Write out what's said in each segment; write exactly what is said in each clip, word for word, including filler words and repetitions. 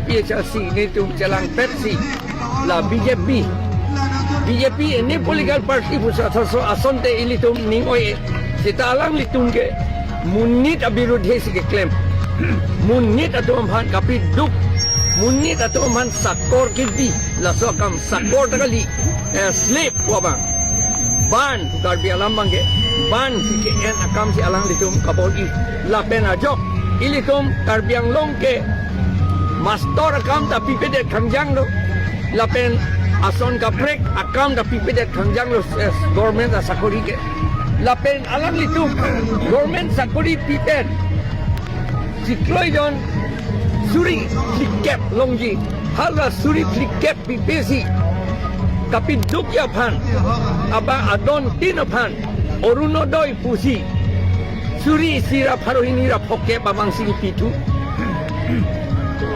P H R C nelitum chelangpetsi la B J P, B J P any political party pusi ason asonte ilitum ning oi-e. Seta alanglitum ke monit abirudhe si keklem, monit atum aphan kapiduk, monit atum aphan sakor kidi, laso akam sakor ta kali, eh, slave pu abang. Ban, Karbi alam abangke ban si ke-en akam si alanglitum kabor-i. Lapen ajok ilitum Karbi Anglong ke mastor akam ta pipedet khangjang lo. Lapen ason kaprek akam ta pipedet khangjang lo, eh, government asakori ke. Lapen alanglitum government sakori pipen chiklo jon suri phlikep longji. Hala suri phlikep pipesi kapidukji aphan, aba adon tin aphan Orunodoi pusi suri isi ra pharo hini ra phokep abang si pithu.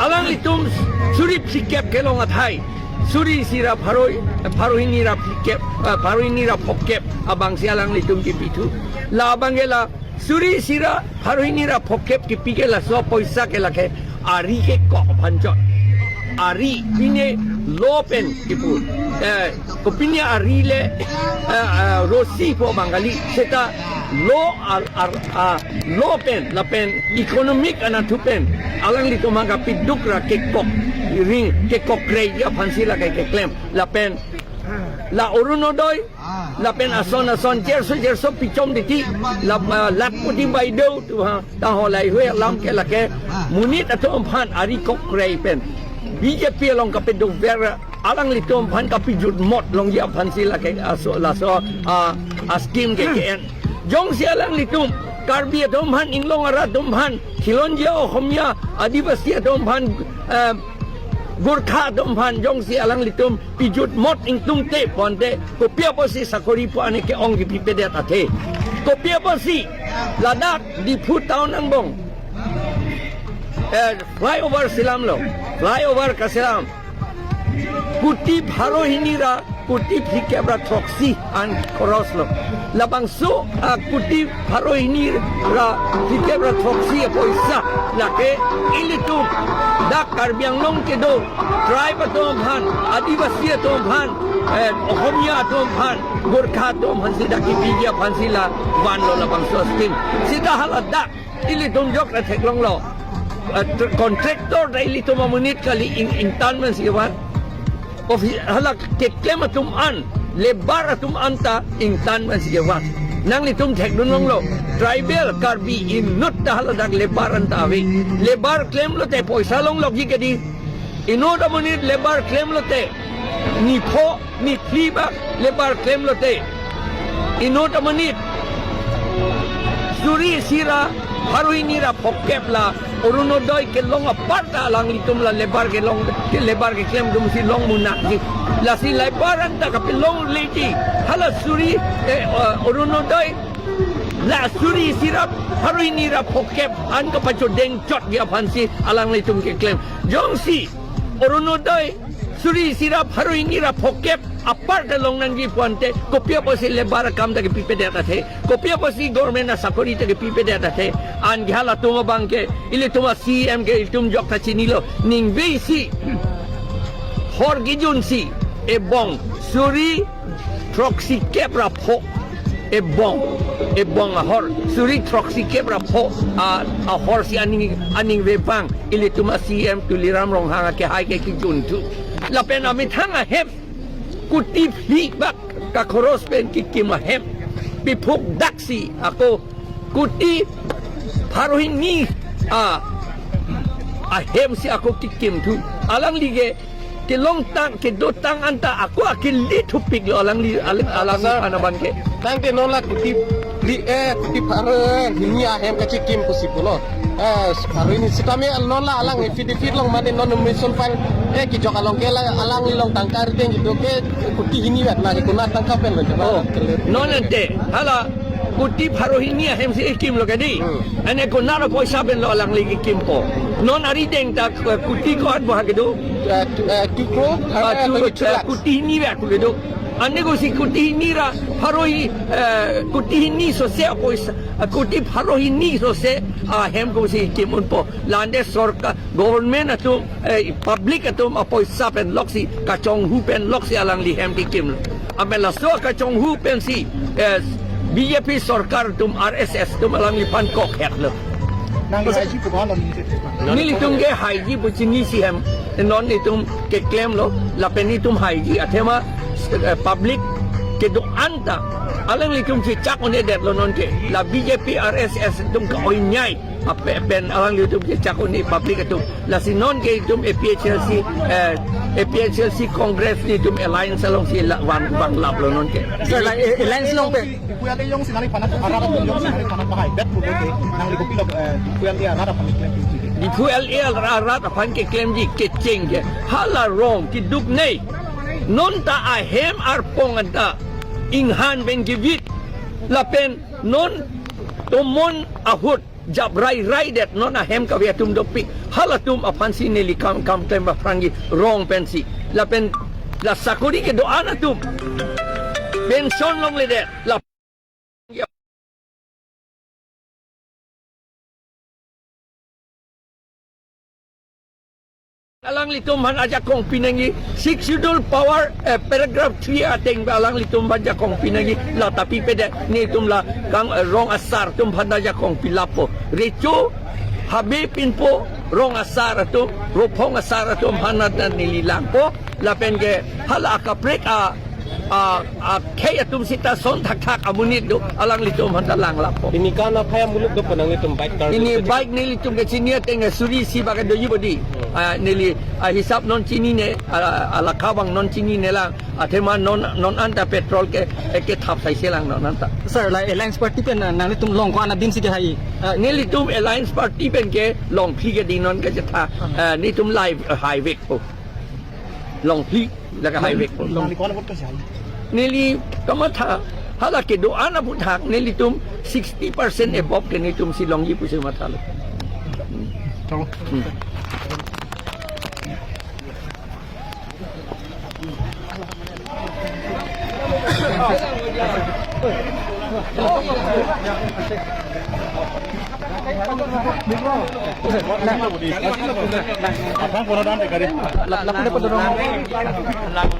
Alanglitum suri phlikep kelong athai suri isi ra pharo, pharo hini ra phlikep, eh, pharo hini ra phokep abang si alanglitum kipithu. La abangke la suri isi ra pharo hini ra phokep kipi ke laso poisa ke lake ari kekok aphan chot. Ari pine lo pen kipu. Eh, kopine ari le, eh, eh, rosi pu abang kali, seta lo ar, ar, ah, lo pen lapen economic anatthu pen alanglitum aphan kapiduk ra kekok ring kekok krei aphan si lake keklem. Lapen la Orunodoi lapen ason ason cherso cherso pichom titi, la, ah, lakhpati baideu tu ha, ta holai hui alam ke lake monit atum aphan ari kok krei pen B J P along kapiduk ver alanglitum aphan kapijut mot longji aphan si lake aso laso, ah, a scheme ke ke-en. Jongsi alanglitum Karbi atum aphan, Inglong arat atum aphan, Khilonjia Ohomia Adivasi atum aphan, eh, Gorkha atum aphan jongsi alanglitum pijut mot ingtungte pu ante, kopi apotsi sakori pu ane ke-ong kipipedet athe? Kopi apotsi ladak Diphu town angbong, eh, flyover selamlo, flyover kaselam, kuti pharo hini ra kuti phlikep ra throksi an khoros lo. Labangso, ah, kuti pharo hini ra phlikep ra throksi apoisa lake ilitum dak Karbi Anglong kedo tribe atum aphan, Adivasi atum aphan, eh, Ohomia atum aphan, Gorkha atum aphan si dak kipiji aphan si la vanlo labangso scheme. Seta hala dak ilitum jok ra theklonglo. Eh, tr-, contractor ta ilitum amonit kali, ing, ingtan man si van. Office hala keklem atum an, labour atum an ta ingtan man si van. Nanglitum thekdun longlo. Tribal Karbi inut ta hala dak labour an ta ave. Labour klemlote poisa longlokji kedi. Inut amonit labour klemlote, nipho niphli bak labour klemlote, inut amonit suri isi ra pharo hini ra phokep la Orunodoi kelong apar ta alanglitum la labour kelong, ke labour keklem atum si long munak ji. Lasi labour an ta kapelongle ji. Hala suri, eh, eh, Orunodoi la suri isi ra pharo hini ra phokep an kapachodeng chotji aphan si alanglitum keklem. Jongsi Orunodoi suri isi ra pharo hini ra phokep apar ta long nangji pu ante, kopi apotsi labour akam ta kipipedet athe? Kopi apotsi government asakori ta kipipedet athe? An ke halatum abangke ilitum a-C M ke ilitum jok ta chinilo. Ningve isi hor kijun si ebong suri throksikep ra pho, ebong, ebong ahor suri throksikep ra pho a, ahor si aning, aning vepang ilitum a-C M Tuliram Ronghang akehai ke kijunthu. Lapen amethang ahem kuti phli bak kakhoros pen kikim ahem, piphuk daksi ako kuti pharo hini a, ahem si ako kikimthu. Alangli ke kelongtang, kedotang anta ako akili thupiklo alangli, alang, alang Sir, anaban ke. Tangte non la kuti phli, eh, kuti pharo hini ahem kachikim pusi pulo. Eh, pharo hini sitame non la alang affidavit along mane non nomination file, eh, kijok along ke la alangli along tangka rideng kedo ke kuti hini vet na ke konat tangka pen lo jaba. Oh, kele. Non ante hala kuti pharo hini ahem si kimlo kedi. Hmm. Ane konat apoisa pen lo alangli kikimpo? Non arideng ta, eh, kuti ko-an bo ha kedo? Eh, tu, eh, tu crore, Ah, eh, tu, tu eh, lakh. Kuti hini vet ako kedo. Ane kosi kuti hini ra pharo hi, eh, kuti hini sose apoisa, eh, kuti pharo hini sose ahem kosi kim unpo? La ante sorkar, Government atum, eh, public atum apoisa pen loksi, kachonghu pen loksi alangli hem kekimlo. Amat laso kachonghu pensi, eh, B J P sorkar atum, R S S atum alangliphan kokhetlo. Nangli haiji pu ko-an lo neli? Nelitum ke haiji pu chinisi hem, non itum keklemlo, lapen itum haiji athema, eh, public kedo-an ta alanglitum chechak un-edetlo nonke, la B J P R S S atum ka-oinyai ape pen alanglitum chechak un-e public atum. Lasi nonke itum A P H L C, eh, A P H L C Congress nelitum alliance alongsi la van vanglaplo nonke. Sir, la, eh, alliance along pen. Diphu L A jongsi nangliphan arat atum jongsi nangliphan ahaibet pulote nangli kopilo, eh, Diphu L A arat aphan keklem pu ji? Diphu L A arat aphan keklemji kecheng ke hala rong keduk nei. Non ta ahem arpong anta inghan pen kevit. Lapen non tomon ahut jap rai rai det, non ahem kave atum dopik. Halatum aphansi neli kam kam klem aphrangji rong pensi. Lapen la sakori kedo-an atum pension longledet. La alanglitum aphan ajakong pinangji, Sixth Schedule power, eh, paragraph three ateng alanglitum aphan jakong pinangji, la ta pipedet. Nelitum la kang, eh, rong asar atum aphan ta jakong pilappo. Recho habe pinpo, rong asar atum, rophong asar atum aphan ta neli langpo. Lapen ke hala akaprek a, a, akhei atum sita son thakthak amonit do, alanglitum aphan ta langlappo. Pini ko-an aphai amuluk do pu nanglitum bike car? Pini bike nelitum ke chini ateng suri isi bak doji bodi. Hmm. Ah, neli, ah, hisap non chinine, ah, alakha abang non chininelang. Athema non, non anta petrol ke, eh, kethap saise lang non anta. Sir, la alliance party pen, ah, nanglitum long ko-an adinsi kehai? Ah, nelitum alliance party pen ke longphli ke ding non kachetha. Ah. Ah, nelitum live, ah, haivekpo. Longphli, la kahaivekpo. Long. Nangli ko-an aphuthak kachehai? Neli kamatha, hala kedo-an aphuthak, nelitum sixty percent above ke nelitumsi longji pusi mathalo. Chalo. Hmm. Aphrang kono dan de gari. Lap, lap, lap, lap.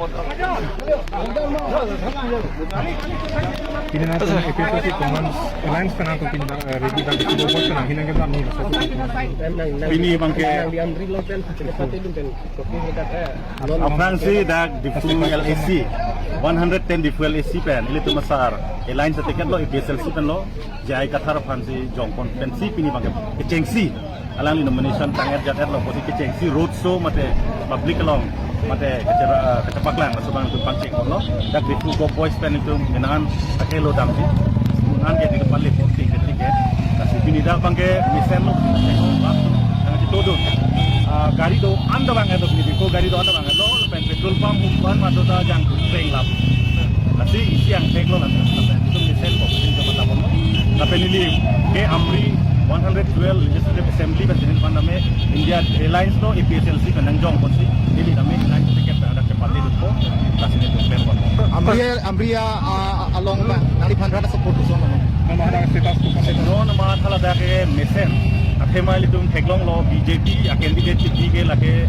Pini nangtum A P H L C Congress alliance pen nangtum pini, eh, ready dak dua bos nang hinang ke belum nih. Pini abang ke. Aphrangsi dak Diphu L A C, one hundred ten Diphu L A C pen, ilitum asar alliance ticket lo, A P H L C pen lo, J I Kathar aphansi jongpon pensi pini abang ke kechengsi. Alangli nomination tang-et jat-et lo, pusi kechengsi road show mate public along mate kache-, eh, kachepaklang laso abang itum pangcheng lo. Dak Diphu Go Boys pen itum minan akhei lo damji. Minan ke di pali posting ke tiket. Lasi pini dak abang ke mesen lo, nang chetodun. Ah, gari do-an ta bang-et lo pini, Diphu gari do-an ta bang-et lo, pen petrol pump uphan mato ta jang peng lap. Lasi isi angthek lo lata. Lapen itum mesen ko, itum mata bono. Lapen neli ke Amri one hundred twelve Legislative Assembly pen sinin pan name India Alliance lo, A P H L C pen nangjong ponsi. Neli name alliance ticket pen dak ke party dukpo. Lasi nelitum klem bono. Amri, Amri, ah, along ba, nangliphan rat support koson lo? Mama ada status koson? Non amat hala dak ke mesen. Athema ilitum theklonglo B J P a candidate si ke lake,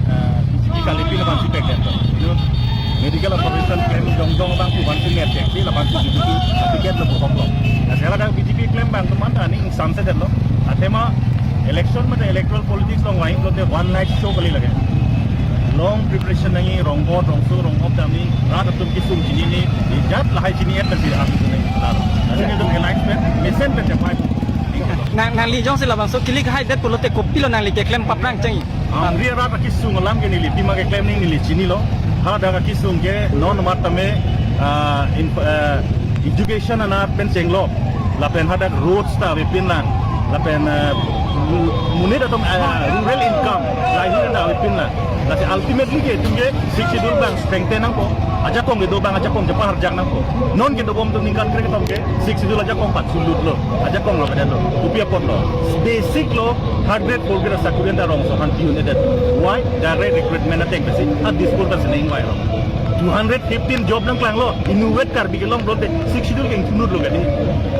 ah, B J P kali pin abang si pek den to. Ino medical observation claim jongjong abang pu abang si net check si, la abang si B J P ticket lo pu hoklo. Nah, sela dak B J P claim abang atum anta aning ingsamse den lo. Athema election mate electoral politics along vanglote one night show kali lake. Long preparation nangji, ronggot, rongso, ronghop damji, rat atum kesung chinine, ijat lahai chini-et lagi rat atum ne. Lalo. Asini atum alliance pen, mesen pen chepai. Nang, nangli jongsi labangso kilik haidet pulote kopilo nangli keklem paprang chengji? Amri arat akesung alam ke neli pima keklem nangji neli chinilo. Hala dak akesung ke non amat tame, ah, in, ah, education anat pen chenglo. Lapen hadak roads ta avepin lang. Lapen, ah, mu-, monit atum, ah, rural income, livelihood Awit pin la. Lasi ultimately ke itum ke Sixth Schedule abang strengthen nangpo. Ajakong kedo abang ajakong chepaharjak nangpo. Non kedobom atum ningkan kre-throk ke Sixth Schedule ajakong patsulutlo. Ajakong lo bedetlo. Kopi apotlo? Basic lo, third grade, fourth grade asakuri anta rongsohan pi-un-edet. Why? Direct recruitment ateng pensi, a disposal si neng wai lo. Two hundred fifteen job nangklanglo, inutvet Karbi Anglong pulote Sixth Schedule ke ingthunutlo kali.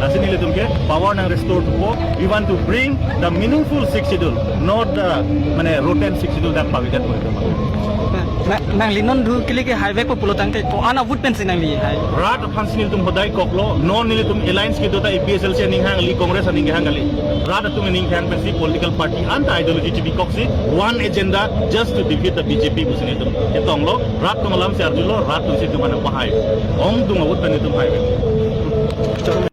Lasi nelitum ke power nang restore thupo. We want to bring the meaningful Sixth Schedule, not the, mane, rotten Sixth Schedule dak pavidet mo itu. Na, nangli non dhu kili ke haivekpo pulo tangte ko-an avote pensi nangli hai? Rat aphansi nelitum hodai koklo, non nelitum alliance kedo ta A P H L C aning hang kali, Congress aning hang kali. Rat atum aning hang pensi political party anta ideology chibikoksi, one agenda, just to defeat the B J P pusi nelitum ketonglo. Rat atum alam si arjulo, rat atum si itum aphan pahai. Ongdung avote pen itum haivek.